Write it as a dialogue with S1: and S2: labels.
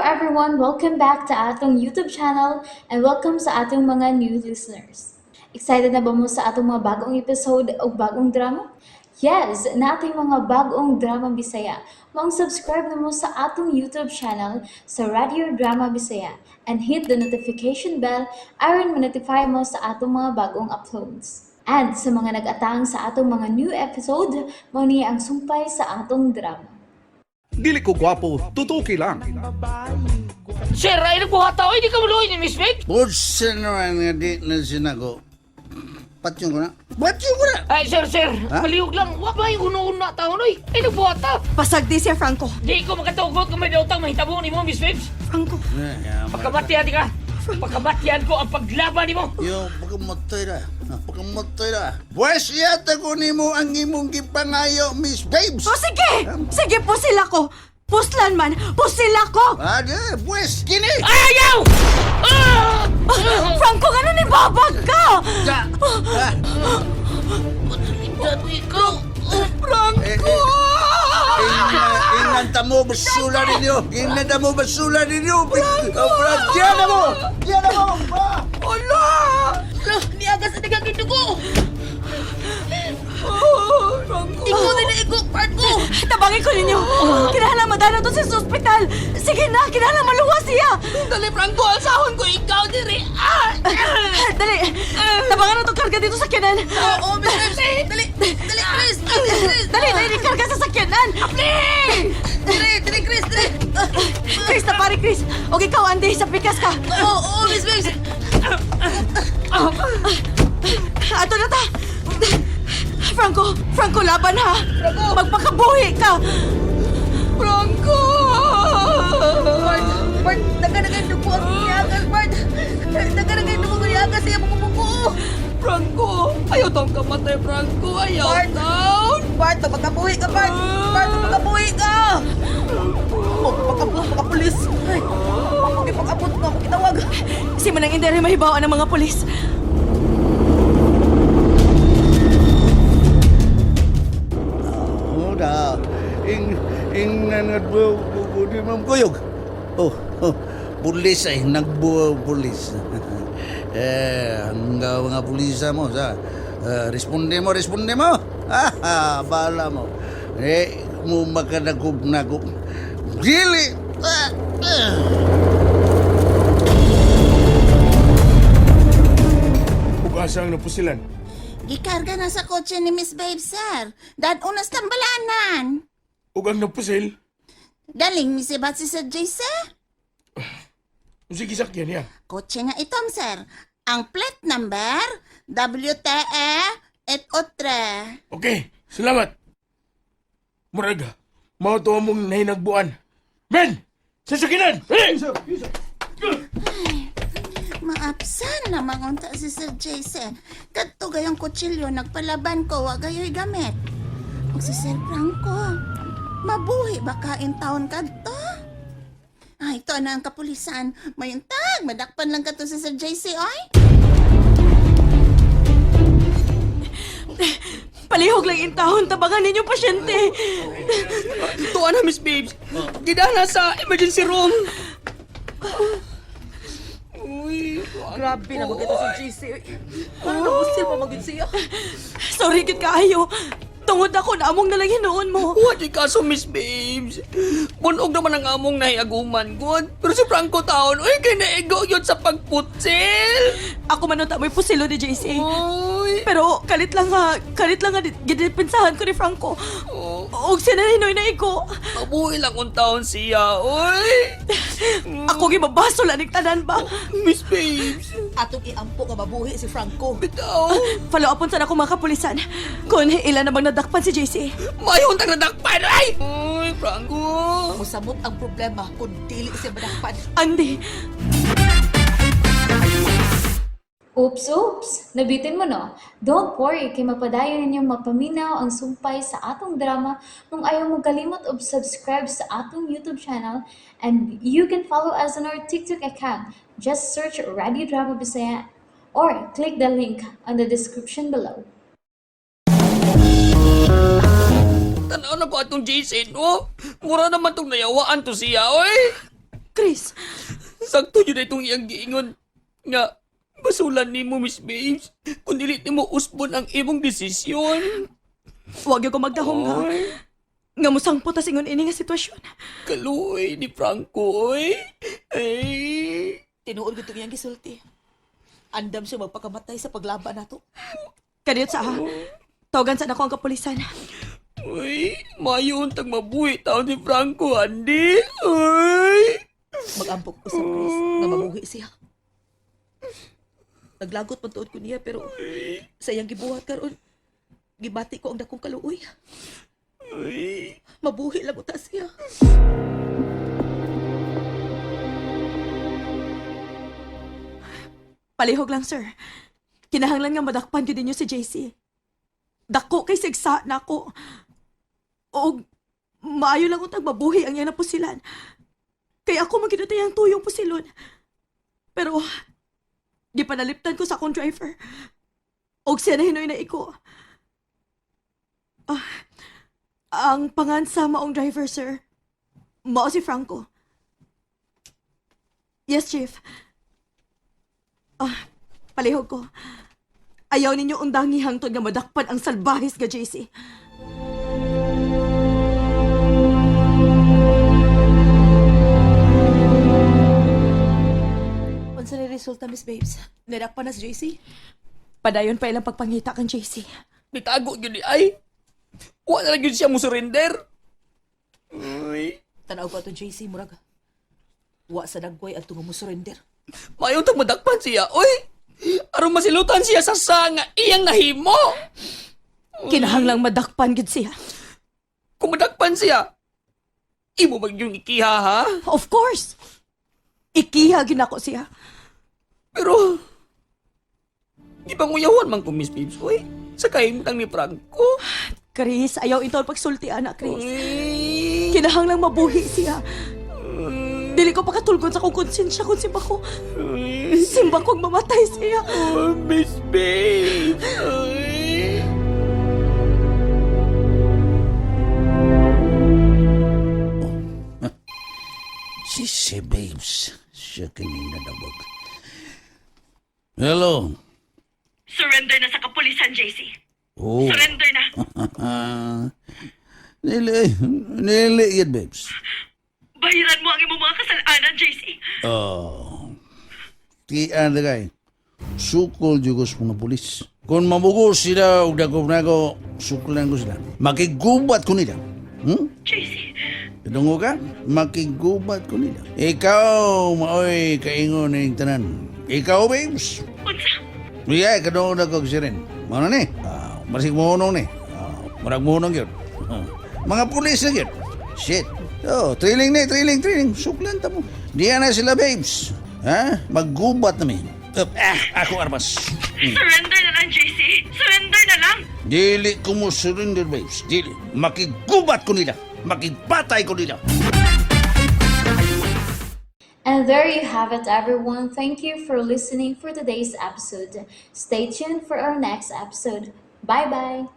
S1: everyone! Welcome back to atong YouTube channel and welcome sa atong mga new listeners. Excited na ba mo sa atong mga bagong episode o bagong drama? Yes, nating mga bagong drama Bisaya. Maong subscribe na mo sa atong YouTube channel sa Radio Drama Bisaya and hit the notification bell aron ma-notify mo sa atong mga bagong uploads. And sa mga nag-atang sa atong mga new episode, mao ni ang sumpay sa atong drama.
S2: Dili ko gwapo, tutuki lang.
S3: Sir, ay nagbuhat ako. Hindi ka maluhin ni Miss Meg.
S4: Bulsa naman nga di na sinago. Patyon ko na. Patyon ko na!
S3: Ay, sir, sir.
S4: Ha?
S3: Malihog lang. Wa ba yung una-una taon, oy? Ay, nagbuhat ta.
S5: Pasagdi siya, Franco.
S3: Di ko makatugot kung may dautang mahitabo ni mo, Miss Babes.
S5: Franco,
S3: Pagkamatian di ka. Pagkamatian ko ang paglaban ni mo.
S4: Yo, pagkamatay na. Pagkamatay na. Pwes yata ko nimo ang imong gipangayo, Miss Babes.
S5: O sige! Sige, pusila ko! Puslan man! Pusila ko!
S4: Ah, di, pwes, kini!
S3: Ay, ayaw! Ah!
S5: Ah, Franco, nga ni babag ka!
S4: Ja! Ah,
S3: Ikaw!
S5: Franco!
S4: Inanta mo, basula ninyo! Inanta mo, basula ninyo! Franco! Diyan na mo! Diyan na mo! Ah!
S5: Ala!
S6: Niagas na nagaging dugo!
S5: Oh, Franco!
S6: Ikaw na naigo, Franco!
S5: Tabangin ko ninyo! Kinahanglan madala to sa ospital! Sige na! Kinahanglan maluwas siya!
S6: Dali, Franco! Alsahon ko ikaw diri! Ah!
S5: Dali! Tabangan na itong karga dito sa sakyanan!
S6: Oo, Miss Babes! Dali! Dali, Chris! Dali, Chris!
S5: Dali! Dali! Karga sa sakyanan!
S6: Dali, dali, Chris! Dali!
S5: Chris, na pare Chris! O ikaw, Andy, sa pikas ka!
S6: Oo, oo, Miss Babes!
S5: Ato na ta! Franco! Franco, laban ha!
S6: Franco!
S5: Magpakabuhi ka! Franco!
S6: Bart! Bart! Naganagan dugo ang niagas, Bart! Naganagan dugo ang niagas sa iyang buko!
S7: Franco! Ayaw tong kamatay, Franco! Ayaw
S6: Bart!
S7: taon!
S6: Bart, magpakabuhi ka, Bart! Bart, magpakabuhi ka! Magpakabuhi, makapulis! Ay, pag-abot nga, kitawag!
S5: Si Manang Inday rin mahibawaan ng mga pulis.
S4: Oh, da. Ing ing nanadbo ko di ma'am kuyog. Oh, oh, pulis ay nagbuo pulis. Eh, ang mga pulisa mo sa responde mo, responde mo. Ah, bala mo. Eh, mo makadagog nagog. Dili. Ah, ah.
S8: Ug asa ang napusilan?
S9: Gikarga na sa kotse ni Miss Babe, sir. Dad unas tambalanan.
S8: Ug ang napusil?
S9: Daling misibat si Sir J, sir.
S8: Unsa gisakyan niya?
S9: Kotse nga itom, sir. Ang plate number, WTE 803.
S8: Okay, salamat. Murag, mao to among nahinagbuan. Men! Sa sakinan! Hey!
S9: Maapsan na mangunta si Sir J, sir. Kadto gayong kutsilyo, nagpalaban ko, wa gayo'y gamit. O si Sir Franco, mabuhi ba kain taon kadto? Ay, ito na ang kapulisan. Mayuntag, madakpan lang kato si Sir JC, oy.
S5: Palihog lang intahon, tabangan ninyo pasyente.
S7: Tuwa na, Miss Babes! Gidana sa emergency room! Uy,
S6: Grabe na magkita si JC. Ano na gusto pa magin siya?
S5: Sorry, gid kaayo. Tungod ako na among nalang hinuon mo.
S7: Wa di kaso, Miss Babes. Bunog naman ang among nahiaguman, god. Pero si Franco taon, uy, kay naigo yun sa pagputsil!
S5: Ako man unta mo'y pusilo ni JC.
S7: Uy!
S5: Pero kalit lang nga, kalit lang nga gidepensahan ko ni Franco.
S7: Oh,
S5: Og siya na hinoy na igo.
S7: mabuhi lang kung taon siya, uy!
S5: Ako gibabasol aning tanan ba?
S7: Miss Babes,
S6: Atong iampo nga mabuhi si Franco.
S7: bitaw!
S5: Follow upon sana ako mga kapulisan. Kung ilan namang nadakpan si JC.
S7: Mayon tang nadakpan, ay! Uy, Franco!
S6: Musamot ang problema kung dili siya madakpan.
S5: Andy,
S1: Oops, oops! Nabitin mo no? Don't worry, kay mapadayon ninyong mapaminaw ang sumpay sa atong drama kung ayaw mo kalimot og subscribe sa atong YouTube channel and you can follow us on our TikTok account. Just search Radio Drama Bisaya or click the link on the description below.
S7: Tanaw na ko atong Jason, no? Mura naman tong nayawaan to siya, oy!
S5: Chris,
S7: Sakto yun na itong iyang giingon nga basulan nimo, Miss Babes, kung dili nimo usbon ang imong desisyon.
S5: wag ko magdahom nga.
S7: Oy,
S5: Nga musangpot tas ingon ini nga sitwasyon.
S7: kaluoy ni Franco, oy. Ay.
S6: Tinuod gud iyang gisulti. Andam siya magpakamatay sa paglaban nato.
S5: Kadiyot sa ha. Tawagan sa nako ang kapulisan.
S7: Uy, mayon tag mabuhi taon ni Franco, Andy. Uy.
S6: Mag-ampok ko sa Chris nga mabuhi siya. Naglagot man tuod ko niya pero sa iyang gibuhat karon gibati ko ang dakong kaluoy.
S7: Uy.
S6: Mabuhi lang uta siya.
S5: Palihog lang, sir. Kinahanglan nga madakpan gyud ninyo si JC. Dako kay sigsa nako. Og maayo lang untag mabuhi ang iyang napusilan. Kay ako man gyud ang tuyong pusilon. Pero gipanaliptan ko sa akong driver. Og siya na hinoy na iko. Ah, ang pangan sa maong driver, sir. Mao si Franco. Yes, Chief. Ah, palihog ko. Ayaw ninyo undangi hangtod nga madakpan ang salbahis nga JC.
S6: Unsa ni resulta, Miss Babes? Nirakpan na si JC?
S5: Padayon pa ilang pagpangita kang JC.
S7: Nitago yun ni ay. Wa na lang yun siya mo surrender. Uy.
S6: Tanaw ko ato JC murag. Wa sa dagway adto nga mo surrender.
S7: Mayon tag madakpan siya, oy. Aron masilutan siya sa sanga iyang nahimo.
S5: Kinahanglang madakpan gid siya.
S7: Kung madakpan siya, imo bag yung ikiha, ha?
S5: Of course. Ikiha ginako siya.
S7: Pero, di ba nguyawan man ko, Miss Babes, oy? Sa kahimtang ni Franco.
S5: Chris, ayaw ito ang pagsulti, anak, Chris.
S7: Uy.
S5: Kinahanglang mabuhi siya. Dili ko pakatulgon sa akong konsensya kung simba ko. Simba kong mamatay siya.
S7: Oh, Miss Babes. Uy.
S4: Si Babes, siya kanina nawag. Hello.
S5: Surrender na sa kapulisan, JC.
S4: Oh.
S5: Surrender na.
S4: Nili, nili yan, Babes.
S5: Bahiran mo ang imong mga kasalanan, JC.
S4: Oh. Tiyan na kay. Sukol jugos mga pulis. Kung mamugo sila og dagop nako, sukulan ko sila. Makigubat ko nila.
S5: JC.
S4: Dungo ka? Makigubat ko nila. Ikaw, maoy kaingon ng tanan. Ikaw, babes.
S5: Unsa?
S4: Iya, kadungog na kog siren. Mano ni? Ah, masig mohunong ni. Ah, murag mohunong yun. Ah, mga pulis na yun. Shit. Oh, trailing ni, trailing, trailing. Suklan ta mo. Diyan na sila, babes. Ha? Maggubat na mi. Up, ah, ako armas.
S5: Surrender na lang, JC. Surrender na lang.
S4: Dili ko mo surrender, babes. Dili. Makigubat ko nila. Makipatay ko nila.
S1: And there you have it, everyone. Thank you for listening for today's episode. Stay tuned for our next episode. Bye bye.